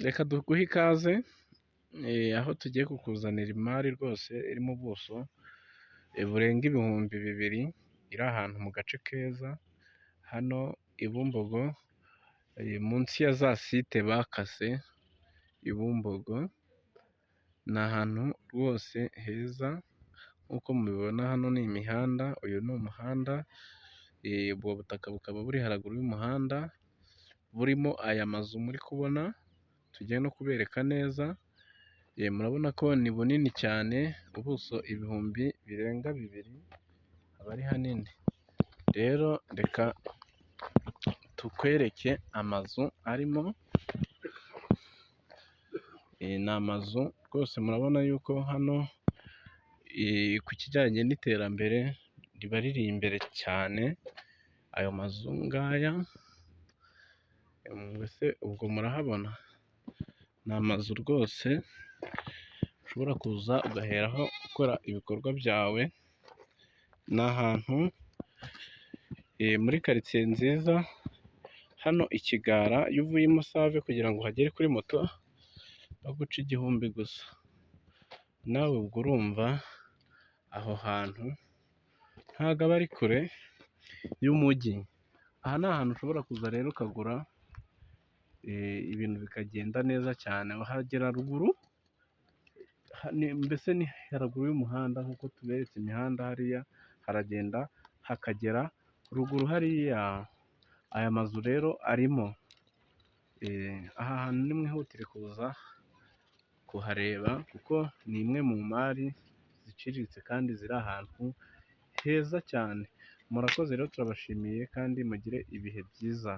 Reka tuguhe ikaze, aho tugiye kukuzanira imari rwose iri mu buso burenga 2000, iri ahantu mu gace keza, hano i Bumbogo munsi ya za site bakase i Bumbogo, ni ahantu rwose heza nk'uko mubibona hano ni imihanda, uyu ni umuhanda, ubwo butaka bukaba buri haruguru y'umuhanda, burimo aya mazu muri kubona, tugiye no kubereka neza, murabona ko ni bunini cyane, ubuso ibihumbi birenga bibiri, aba ari hanini, rero reka tukwereke amazu arimo, ni amazu rwose murabona yuko hano ku kijyanye n'iterambere riba riri imbere cyane, ayo mazu ngaya, mbese ubwo murahabona? Ni amazu rwose ushobora kuza ugaheraho ukora ibikorwa byawe, ni ahantu muri karitsiye nziza, hano i Kigara iyo uvuye i Musave kugira ngo uhagere kuri moto baguca 1000 gusa, nawe ubwo urumva aho hantu ntago aba ari kure y'umujyi, aha ni ahantu ushobora kuza rero ukagura ibintu bikagenda neza cyane, wahagera ruguru, mbese ni haruguru y'umuhanda nk'uko tuberetse imihanda hariya, haragenda hakagera ruguru hariya, aya mazu rero arimo, aha hantu nimwihutire kuza kuhareba kuko ni imwe mu mari ziciriritse kandi ziri ahantu heza cyane, murakoze rero turabashimiye kandi mugire ibihe byiza.